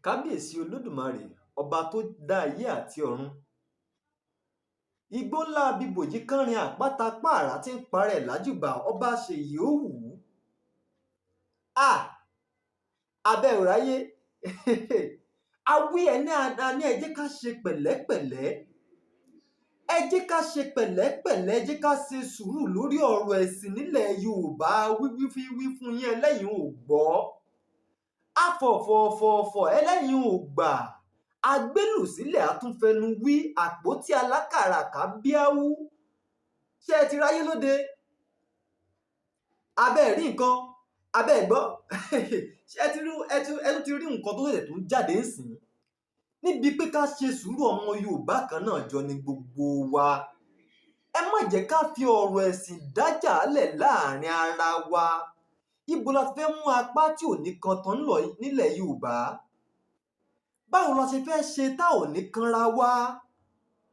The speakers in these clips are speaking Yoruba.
Kábíyèsí Olódùmarè, ọba tó dá ayé àti ọ̀run. Igbó ńlá abibòjì kánrin àpáta pààrà tí ń parẹ́ lájúbà ọba ṣèyí ó wù ú. À, abẹ́ ò ráyé. Awí ẹni àní, ẹ jẹ́ ká ṣe pẹ̀lẹ́pẹ̀lẹ́. Ẹ jẹ́ ká ṣe pẹ̀lẹ́pẹ̀lẹ́, ẹ jẹ́ ká ṣe sùúrù lórí ọ̀rọ̀ ẹ̀sìn nílẹ̀ Yorùbá. Wíwí fi wí fún yín, ẹlẹ́yin ò gbọ́. Afọ̀fọ̀fọ̀fọ̀, ẹlẹ́yin ò gbà. Agbélù sílẹ̀, àtúnfẹnu wí àpótí alákàràká bíáwú. Ṣé ẹ ti ráyé lóde? Abẹ́ rí nǹkan, abẹ́ ẹ̀ gbọ́. Ṣé ẹ ti rí, ẹ tún ti rí nǹkan tó ṣẹ̀ṣẹ̀ tún jáde ń sìn? Níbi pé ká ṣe sùúrù, ọmọ Yorùbá kan náà jọ ni gbogbo wa. Ẹ má jẹ́ ká fi ọ̀rọ̀ ẹ̀sìn dájà lẹ̀ láàrin ara wa. Ibo la ti fẹ́ mú apá tí ò ní kan tán lọ nílẹ̀ Yorùbá? Báwo la ṣe fẹ́ ṣe tá ò ní kanra wa?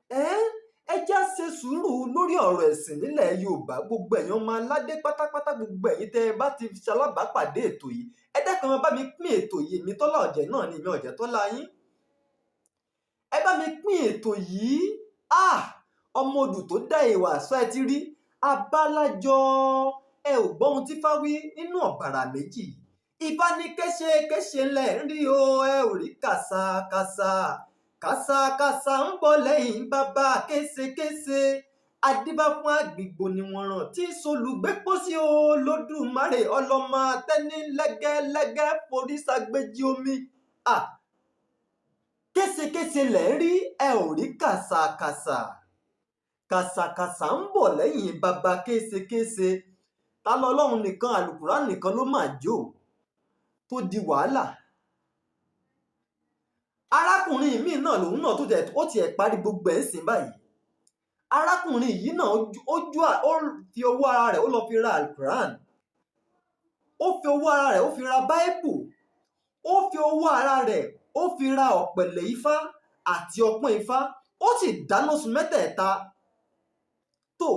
Ẹ já ṣe sùúrù lórí ọ̀rọ̀ ẹ̀sìn nílẹ̀ Yorùbá. Gbogbo ẹ̀yin ọmọ aládé pátápátá, gbogbo ẹ̀yin tẹ́ ẹ bá ti ṣalábàápàdé ètò yìí, ẹ dákun, ẹ bá mi pín ètò yìí. Èmi Tọ́lá Ọ̀jẹ̀ náà ni, èmi Ọ̀jẹ̀ Tọ́lá yín. Ẹ bá mi pín ètò yìí. Ah, ọmọ odù tó dá ìwà sọ, ẹ ti rí abálájọ. Ẹ ò gbọ́ ohun tí Ifá wí nínú ọ̀bàrà méjì. Ifá ní kéṣe kéṣe ńlẹ̀ ń rí o, ẹ ò rí kàsàkàsà, kàsàkàsà ń bọ̀ lẹ́yìn bàbá kéṣekéṣe. Adífá fún àgbègbò níwọ̀nràn tí solùgbépọ̀ sí o. Lódùmarè ọlọ́mọ tẹ́ni lẹ́gẹ́lẹ́gẹ́ forí ságbéjì omi. Ah, kéṣekéṣe lẹ̀ ń rí, ẹ ò rí kàsàkàsà, kàsàkàsà ń bọ̀ lẹ́yìn bàbá kéṣekéṣe. Ta lọ Ọlọ́run nìkan, àlùkùránì nìkan ló máa jó tó di wàhálà. Arákùnrin míì náà lòun náà tó tẹ̀ ó tiẹ̀ parí gbogbo ẹ̀ ń sìn báyìí. Arákùnrin yìí náà ó fi owó ara rẹ̀, ó lọ fi ra alukuran, ó fi owó ara rẹ̀, ó fi ra báíbù, ó fi owó ara rẹ̀, ó fi ra ọ̀pẹ̀lẹ̀ Ifá àti ọpọ́n Ifá, ó sì dáná sun mẹ́tẹ̀ẹ̀ta. Tó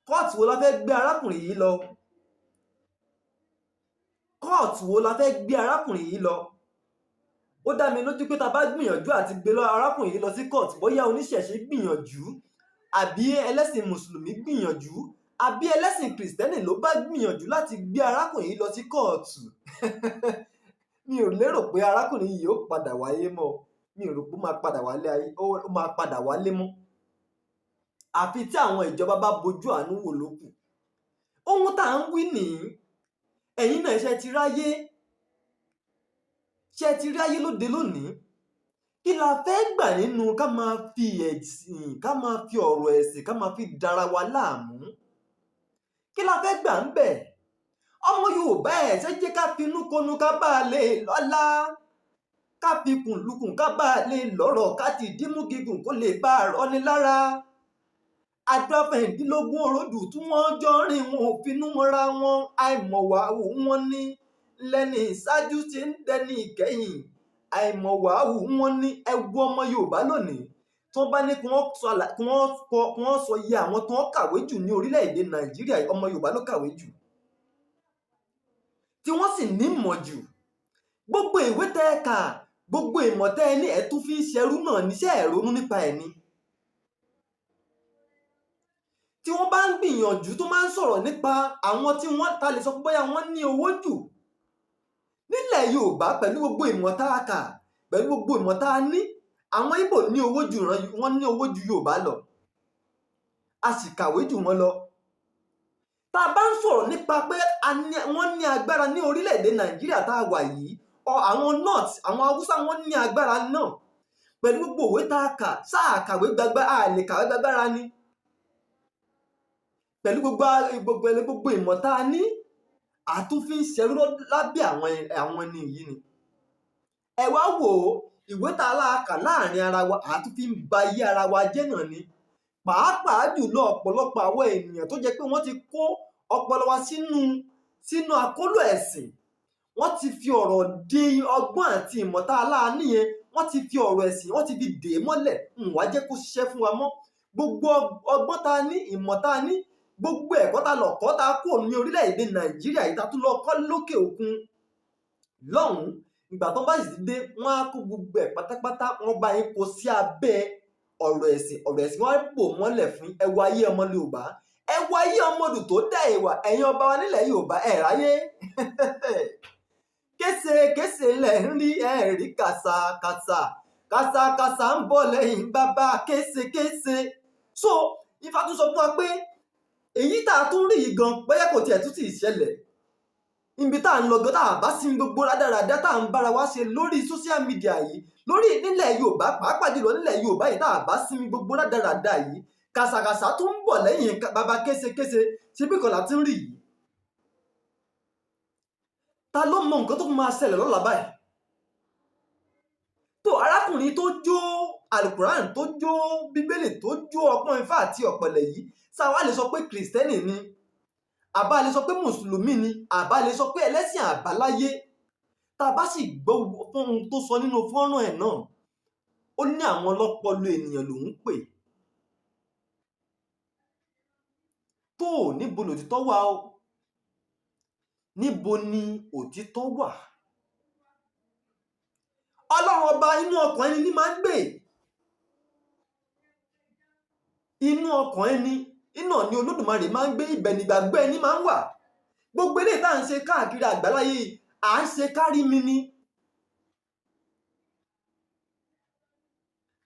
kóòtù wo la fẹ́ gbé arákùnrin yìí lọ? Kóòtù wo la fẹ́ gbé arákùnrin yìí lọ? Ó dá mi lójú pé tá a bá gbìyànjú àti gbé lọ arákùnrin yìí lọ sí kóòtù, bóyá oníṣẹ̀ṣe gbìyànjú, àbí ẹlẹ́sìn mùsùlùmí gbìyànjú, àbí ẹlẹ́sìn kìrìsìtẹ́nì ló bá gbìyànjú láti gbé arákùnrin yìí lọ sí kóòtù, mi ò lérò pé arákùnrin yìí ó padà wáyé mọ́. Mi ò rò pé ó máa padà wálé ayé, ó máa padà wálé mọ́, àfi tí àwọn ìjọba bá bojú àánú wò ló kù. Ohun tá à ń wí nìyí. Ẹ̀yin náà, ṣe ti ráyé? Ṣe ti ráyé lóde lónìí? Kí la fẹ́ gbà nínú ká máa fi ẹ̀sìn, ká máa fi ọ̀rọ̀ ẹ̀sìn, ká máa fi dára wa láàmú? Kí la fẹ́ gbà ń bẹ̀? Ọmọ Yorùbá, ẹ̀ ṣe jẹ́ ká finú konu ká bá a lè lọ́lá, ká fi kùn lukùn ká bá a lè lọ́rọ̀, ká ti dímú gígùn kó lè bá a rọ́ni lára. Adáfẹ̀ẹ́dínlógún òròdù tí wọ́n jọ rìn, wọn ò finú mọ́ra wọn. Àìmọ̀wáwù wọn ní lẹ́ni ìṣáájú ti ń dẹni ìkẹyìn. Àìmọ̀wáwù wọn ní. Ẹwu ọmọ Yorùbá lónìí, tí wọ́n bá ní kí wọ́n sọ iye àwọn tó ń kàwé jù ní orílẹ̀-èdè Nàìjíríà, ọmọ Yorùbá ló kàwé jù, tí wọ́n sì ní ìmọ̀ jù. Gbogbo ìwé tẹ́ ẹ kà, gbogbo ìmọ̀ tẹ́ ẹ ní, ẹ̀ tún fi ń ṣerú náà níṣẹ́. Ẹ̀ ronú nípa ẹ̀ ni. Tí wọ́n bá ń gbìyànjú tó máa ń sọ̀rọ̀ nípa àwọn tí wọ́n ta lè sọ pé bóyá wọ́n ní owó jù nílẹ̀ Yorùbá, pẹ̀lú gbogbo ìmọ̀ tá a kà, pẹ̀lú gbogbo ìmọ̀ tá a ní, àwọn Ìgbò ní owó jù, wọ́n ní owó ju Yorùbá lọ, a sì kàwé jù wọ́n lọ. Tá a bá ń sọ̀rọ̀ nípa pé wọ́n ní agbára ní orílẹ̀-èdè Nàìjíríà tá a wà yìí, àwọn North, àwọn Haúsá, wọ́n ní agbára náà. Pẹ̀lú gbogbo òwe tá a kà, sáà kàwé gbagba, a lè kàwé gbàgbára ni. Pẹ̀lú gbogbo ìmọ̀ tá a ní, àtúnfi ń ṣerú lábẹ́ àwọn ẹni yìí ni. Ẹ wá wò ó, ìwé tá a láàkà láàrin ara wa, àtúnfi ń ba ayé ara wa jẹ́ náà ni. Pàápàá jùlọ ọ̀pọ̀lọpọ̀ àwọn ènìyàn tó jẹ́ pé wọ́n ti kó ọpọlọ wa sínú akóló ẹ̀sìn, wọ́n ti fi ọ̀rọ̀ di ọgbọ́n àti ìmọ̀ tá a láà níyẹn, wọ́n ti fi ọ̀rọ̀ ẹ̀sìn, wọ́n ti fi dè é mọ́lẹ̀, ń wá jẹ́ kó ṣiṣẹ́ fún wa mọ́. Gbogbo ọgbọ́n tá a ní, ìmọ̀ tá a ní, gbogbo ẹ̀kọ́ tá a lọ kọ́, tá a kúrò ní orílẹ̀-èdè Nàìjíríà yìí, tá a tún lọ kọ́ lókè òkun lọ́hùn-ún. Ìgbà tó bá sì ti dé, wọ́n á kó gbogbo ẹ̀ pátápátá, wọ́n bá yín kó sí abẹ́ ọ̀rọ̀ ẹ̀sìn. Ọ̀rọ̀ ẹ̀sìn wọ́n á bò mọ́lẹ̀ fún yín. Ẹ wo ayé ọmọ Yorùbá, ẹ wo ayé ọmọdù tó dá ìwà. Ẹ̀yin ọba wa nílẹ̀ Yorùbá, ẹ̀ ráyé kése kése lẹ̀ ń rí, ẹ̀ rí kàṣà kàṣà kàṣà kàṣà ń bọ̀ lẹ́yìn bàbá kése kése. So Ifá tún sọ fún wa pé èyí tá a tún rí yìí gan, bóyá kò tiẹ̀ tún ti ṣẹlẹ̀ níbi tá à ń lọ gan, tá a bá sí gbogbo rádaràdá tá à ń bára wa ṣe lórí social media yìí, lórí nílẹ̀ Yorùbá, pàápàá jùlọ nílẹ̀ Yorùbá yìí, tá a bá sinmi gbogbo rádaràdá yìí, kàṣàkàṣà tó ń bọ̀ lẹ́yìn bàbá késekése. Ṣebí kan láti ń rí yìí? Ta ló mọ nǹkan tó máa ṣẹlẹ̀ lọ́la báyìí? Tó arákùnrin tó jó alukuran, tó jó Bíbélì, tó jó ọpọ́n Ifá àti ọ̀pẹ̀lẹ̀ yìí, sáwa lè sọ pé Kìrìsìtẹ́nì ni, àbá lè sọ pé mùsùlùmí ni, àbá lè sọ pé ẹlẹ́sìn àbáláyé? Tá a bá sì gbọ́ ohun tó sọ nínú fọ́nrán ẹ̀ náà, ó ní àwọn ọlọ́pọlọ ènìyàn lòún pè. Tó níbo lòtítọ́ wà o? Níbo ni òtítọ́ wà? Ọlọ́run ọba inú ọkàn ẹni ní máa ń gbé. Inú ọkàn ẹni iná ni Olódùmarè máa ń gbé, ibẹ̀ nígbàgbọ́ ẹni máa ń wà. Gbogbo eléyìí tá à ń ṣe káàkiri àgbáláyé, à ń ṣe kárí mi ni.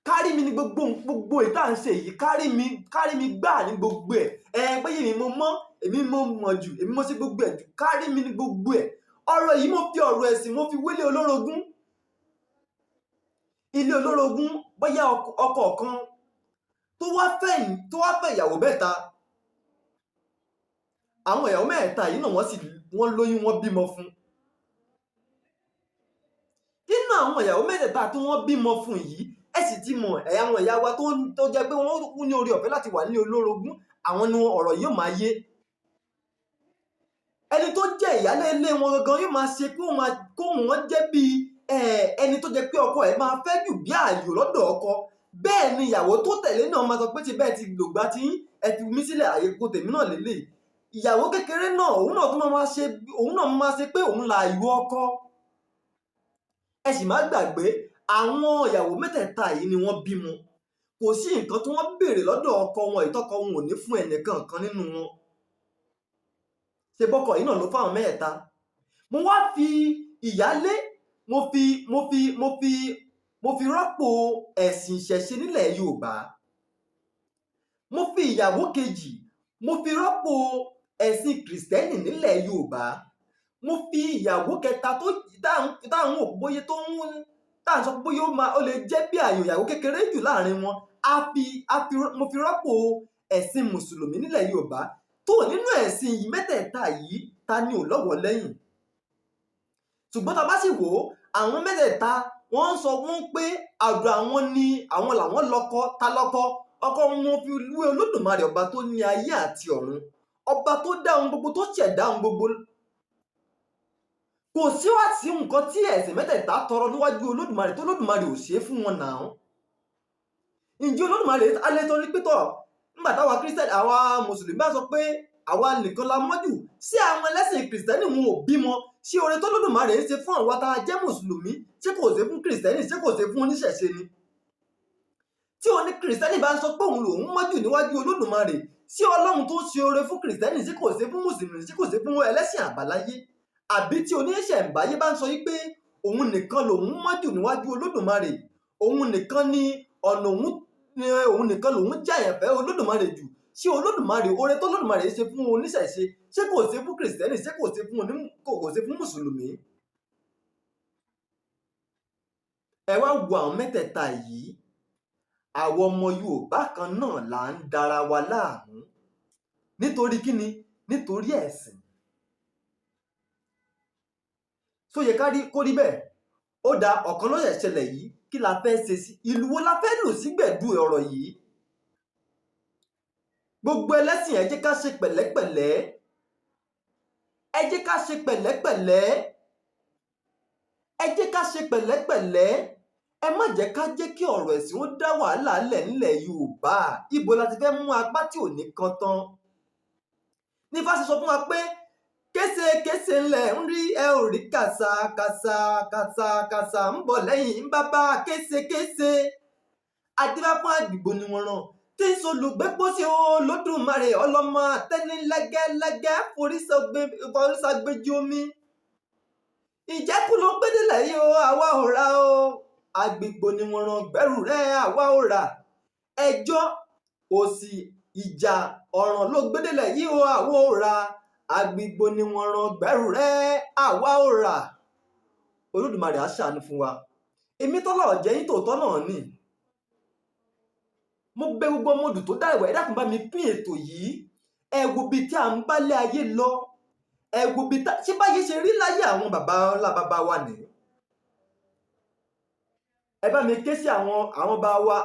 Kárí mi ni gbogbo gbogbo èyí tá à ń ṣe yìí, kárí mi, kárí mi gbà ní gbogbo ẹ̀. Ẹ pé èmi mo mọ̀, èmi mo mọ̀ jù, èmi mo ṣe gbogbo ẹ̀ jù, kárí mi ni gbogbo ẹ̀. Ọ̀rọ̀ yìí, mo fi ọ̀rọ̀ ẹ̀sìn, mo fi wélé olórogún. Ilé olórogún, bóyá ọkọ kan tó wá fẹ́ tó wá fẹ́ ìyàwó mẹ́ta. Àwọn ìyàwó mẹ́ta yìí náà, wọ́n sì wọ́n lóyún, wọ́n bímọ fún. Nínú àwọn ìyàwó mẹ́tẹ̀ẹ̀ta tí wọ́n bímọ fún yìí, ẹ sì ti mọ̀ ẹ̀yà àwọn ìyá wa tó jẹ́ pé wọ́n ní oore ọ̀fẹ́ láti wà ní olórogún, àwọn ni ọ̀rọ̀ yìí ó máa yé. Ẹni tó jẹ́ ìyálé ilé wọn gangan yóò máa ṣe kó máa kó wọn jẹ́ bí ẹni tó jẹ́ pé ọkọ ẹ̀ máa fẹ́ jù bí ààyò lọ́dọ̀ ọkọ. Bẹ́ẹ̀ ni ìyàwó tó tẹ̀lé náà máa sọ pé ṣe bẹ́ẹ̀ ti lògbà tí ẹ ti mí sílẹ̀, àyè kò tèmi náà lélẹ̀. Ìyàwó kékeré náà, òun náà tún máa ṣe, òun náà máa ṣe pé òun là àyò ọkọ. Ẹ sì má gbàgbé, àwọn ìyàwó mẹ́tẹ̀ẹ̀ta yìí ni wọ́n bímọ. Kò sí nǹkan tí wọ́n béèrè lọ́dọ̀ ọkọ wọn ìtọ́kọ wọn ò ní fún ẹnìkan kan nínú wọn. Ṣe bọ́kọ yìí náà ló fáwọn mẹ́ẹ̀ta? Mo wá fi ìyálé, mo fi rọ́pò ẹ̀sìn ìṣẹ̀ṣe nílẹ̀ Yorùbá. Mo fi ìyàwó kejì, mo fi rọ́pò ẹ̀sìn Kìrìsìtẹ́nì nílẹ̀ Yorùbá. Mo fi ìyàwó kẹta tó táwọn òkú bóyá tó ń tá à ń sọ pé bóyá ó máa ó lè jẹ́ bí àyò ìyàwó kékeré jù láàrin wọn, a fi a fi mo fi rọ́pò ẹ̀sìn mùsùlùmí nílẹ̀ Yorùbá. Tó nínú ẹ̀sìn yìí mẹ́tẹ̀ẹ̀ta yìí, ta ni ò lọ́wọ́ lẹ́yìn? Ṣùgbọ́n tá a bá sì wò ó, àwọn mẹ́tẹ̀ẹ̀ta wọ́n ń sọ wọ́n pé àdó àwọn ni àwọn làwọn lọ́kọ. Ta lọ́kọ? Ọkọ wọn fi wé Olódùmarè, ọba tó ní ayé àti ọ̀run, ọba tó dá ohun gbogbo, tó ṣẹ̀dá ohun gbogbo. Kò sí wá sí nǹkan tí ẹ̀sìn mẹ́tẹ̀ẹ̀ta tọrọ níwájú Olódùmarè tó Olódùmarè ò ṣe é fún wọn náà. Ǹjẹ́ Olódùmarè alẹ́ tó ní pétọ̀ nígbà táwa Kírísítẹ́nì, àwa mùsùlùmí bá sọ pé àwa nìkan la mọ́jù sí, àwọn ẹlẹ́sìn Kìrìsìtẹ́nì wọn ò bímọ? Ṣé oore tó Olódùmarè ń ṣe fún àwa tá a jẹ́ mùsùlùmí, ṣé kò ṣe fún Kìrìsìtẹ́nì, ṣé kò ṣe fún oníṣẹ̀ṣe ni? Tí oní Kìrìsìtẹ́nì bá ń sọ pé òun lòun mọ́jù níwájú Olódùmarè, ṣé Ọlọ́run tó ṣe oore fún Kìrìsìtẹ́nì, ṣé kò ṣe fún mùsùlùmí, ṣé kò ṣe fún ẹlẹ́sìn àbáláyé? Àbí tí oníṣẹ̀ǹbáyé bá ń sọ wípé òun nìkan lòun mọ́jù níwájú Olódùmarè, òun nìkan ni ọ̀nà òun ni, òun nìkan lòun jẹ́ àyànfẹ́ Olódùmarè jù, ṣé Olódùmarè, oore tó Olódùmarè ṣe fún oníṣẹ̀ṣe, ṣé kò ṣe fún Kìrìsìtẹ́nì, ṣé kò ṣe fún oní kò ṣe fún mùsùlùmí? Ẹ wá wo àwọn mẹ́tẹ̀ẹ̀ta yìí, àwọn ọmọ Yorùbá kan náà là ń dara wa láàmú. Nítorí kíni? Nítorí ẹ̀sìn. Tó yẹ ká rí kó rí bẹ́ẹ̀? Ó da ọ̀kan ló ṣẹ̀ ṣẹlẹ̀ yìí, kí la fẹ́ ṣe sí? Ìlú wo la fẹ́ lò sí gbẹ̀du ọ̀rọ̀ yìí? Gbogbo ẹlẹ́sìn, ẹ jẹ́ ká ṣe pẹ̀lẹ́pẹ̀lẹ́, ẹ jẹ́ ká ṣe pẹ̀lẹ́pẹ̀lẹ́, ẹ jẹ́ ká ṣe pẹ̀lẹ́pẹ̀lẹ́. Ẹ má jẹ́ ká jẹ́ kí ọ̀rọ̀ ẹ̀sìn ó dá wàhálà lẹ̀ nílẹ̀ Yorùbá. Ibo la ti fẹ́ mú apá tí ò ní kan tán? Ní Ifá ṣe sọ fún wa pé Késekése ńlẹ̀ ń rí, ẹ ò rí kàṣà kàṣà kàṣà kàṣà ń bọ̀ lẹ́yìn ń bá késekése. Adífá fún àgbìgbò ni wọ́n rán tí ń solùgbépòsí Olódùmarè ọlọ́mọ àtẹni lẹ́gẹ́lẹ́gẹ́ forísàgbéjì omi. Ìjẹ́kù ló gbédè yìí o, àwa ò rà o. Àgbìgbò ni wọ́n rán gbẹ́rù rẹ̀, àwa ò rà. Ẹjọ́ òsì ìjà ọ̀ràn ló gbédè yìí o, àwa ò rà. Àgbìgbò ni wọ́n rán gbẹ́rù rẹ̀, àwa ò rà. Olódùmarè á ṣàánú fún wa. Èmi Tọ́lá Ọ̀jẹ̀ yín tòótọ́ náà ni. Mo bẹ̀ gbogbo ọmọ odù tó dá ìwà, ẹ dákun, bá mi pín ètò yìí. Ẹ wo ibi tí à ń bálé ayé lọ. Ẹ wo ibi tá ṣé báyé ṣe rí láyé àwọn bàbá ńlá bàbá wa nìyí. Ẹ bá mi ké sí àwọn bá wa,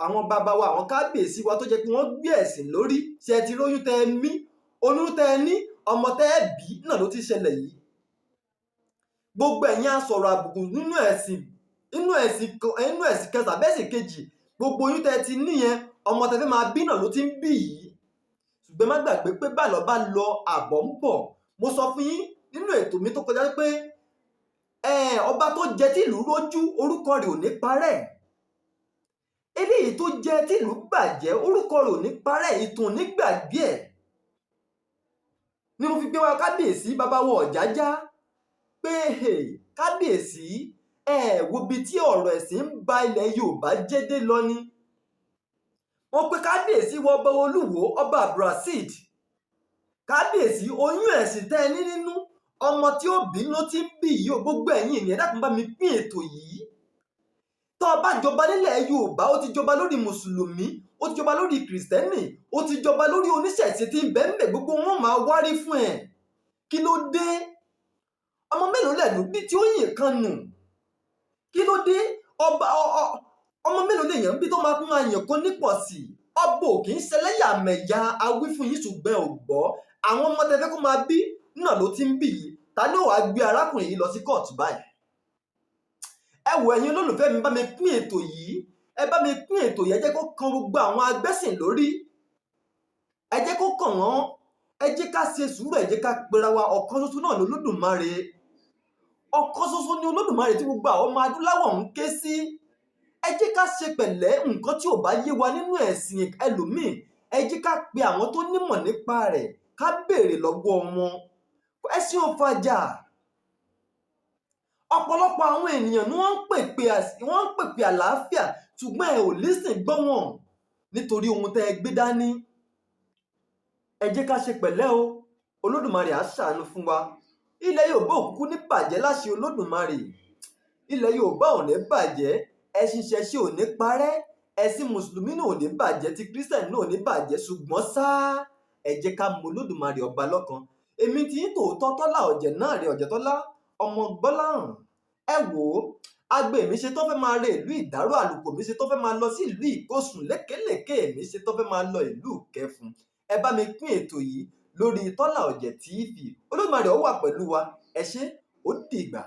àwọn bàbá wa, àwọn kábíyèsí wa tó jẹ́ pé wọ́n gbé ẹ̀sìn lórí. Ṣe ẹ ti róyún tẹ ẹ mí, oyún tẹ ẹ ní, ọmọ tẹ ẹ bí náà ló ti ṣẹlẹ̀ yìí. Gbogbo ẹ̀yin asọ̀rọ̀ àbùkù nínú ẹ̀sìn kẹta bẹ́ẹ̀ sì kejì, gbogbo oyún tẹ ti níyẹn, ọmọ tẹ fẹ́ máa bí náà ló ti ń bí yìí. Ṣùgbọ́n má gbàgbé pé bá lọ bá lọ, àbọ̀ ń bọ̀. Mo sọ fún yín nínú ètò mi tó kọjá pé ọba tó jẹ tí ìlú rójú, orúkọ rẹ̀ ò ní parẹ́. Eléyìí tó jẹ tí ìlú bàjẹ́, orúkọ rẹ̀ ò ní parẹ́, ìtàn ò ní gbàgbé ẹ̀. Ni mo fi gbé wa kábíyèsí bàbá wa Ọ̀jájá pé, kábíyèsí, ẹ wo ibi tí ọ̀rọ̀ ẹ̀sìn ń ba ilẹ̀ Yorùbá jẹ́ dé lọ ni. Wọ́n pe kábíyèsí wọ ọba Olúwo, ọba Abdulrasheed. Kábíyèsí, oyún ẹ̀sìn tẹ́ ẹ ní nínú, ọmọ tí ó bí ló ti ń bí yìí o. Gbogbo ẹ̀yin ènìyàn, dákun, bá mi pín ètò yìí. Tó o bá jọba nílẹ̀ Yorùbá, ó ti jọba lórí mùsùlùmí, ó ti jọba lórí kìrìsìtẹ́nì, ó ti jọba lórí oníṣẹ̀ṣe tí ń bẹ ń bẹ, gbogbo wọn máa wárí fún ẹ. Kí ló dé? Ọmọ mélòó lẹ̀lú bí tí ó yìn kan nù? Kí ló dé? Ọba ọmọ mélòó lèèyàn bí tó máa tún máa yàn kan nípọ̀ sí? Ọba ò kì í ṣẹlẹ́yàmẹ̀yà. Awí fún yín, ṣùgbọ́n ò gbọ́. Àwọn ọmọ tẹ fẹ́ kó máa bí náà ló ti ń bì yìí. Ta ni ó wàá gbé arákùnrin yìí lọ sí kóòtù báyìí? Ẹ wò, ẹ̀yin olólùfẹ́ mi, bá mi pín ètò yìí. Ẹ bá mi pín ètò yìí. Ẹ jẹ́ kó kan gbogbo àwọn agbẹ́sìn lórí, ẹ jẹ́ kó kàn wọ́n. Ẹ jẹ́ ká ṣe sùúrù, ẹ jẹ́ ká pera wa. Ọ̀kan ṣoṣo náà ní Olódùmarè. Ọ̀kan ṣoṣo ní Olódùmarè tí gbogbo àwọn ọmọ adúláwọ̀ ń ké sí. Ẹ jẹ́ ká ṣe pẹ̀lẹ́. Nǹkan tí ò bá yé wa nínú ẹ̀sìn ẹlòmíì, ẹ jẹ́ ká pe àwọn tó nímọ̀ nípa rẹ̀, ká béèrè lọ́wọ́ wọn. Ẹ̀sìn ò fàjà. Ọ̀pọ̀lọpọ̀ àwọn ènìyàn ni wọ́n ń pèpè àlàáfíà, ṣùgbọ́n ẹ ò lísìn gbọ́ wọn nítorí ohun tẹ́ ẹ gbé dání. Ẹ jẹ́ ká ṣe pẹ̀lẹ́ o. Olódùmarè á ṣàánú fún wa. Ilẹ̀ Yorùbá ò kúkú ní bàjẹ́ láṣẹ Olódùmarè. Ilẹ̀ Yorùbá ò ní bàjẹ́, ẹ̀sìn ìṣẹ̀ṣe ò ní parẹ́, ẹ̀sìn mùsùlùmí náà ò ní bàjẹ́, ti kírísítẹ̀nì náà ò ní bàjẹ́. Ṣùgbọ́n ṣá, ẹ jẹ́ ká mọ Olódùmarè ọba lọ́kan. Èmi tí ń tòótọ́, Tọ́lá Ọ̀jẹ̀ náà rè, Ọ̀jẹ̀tọ́lá ọmọ Gbọ́láhàn. Ẹ wò ó, agbe mi ṣe tó fẹ́ máa re ìlú Ìdárò, àlùkò mi ṣe tó fẹ́ máa lọ sí ìlú Ìkósùn, lékèlékè mi ṣe tó fẹ́ máa lọ ìlú Kẹfun. Ẹ bá mi pín ètò yìí lórí Tọ́lá Ọ̀jẹ̀ TV. Olódùmarè ó wà pẹ̀lú wa. Ẹ ṣé, ó dìgbà.